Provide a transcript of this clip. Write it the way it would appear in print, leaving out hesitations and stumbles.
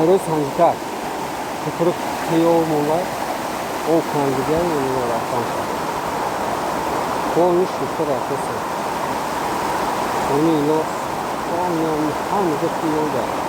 Рӯз Санҷикак кӯпрук қиёв монда, об кандига рафтан, полный шуста рафтеса. Хони ино ҳамаҷо қиёвда.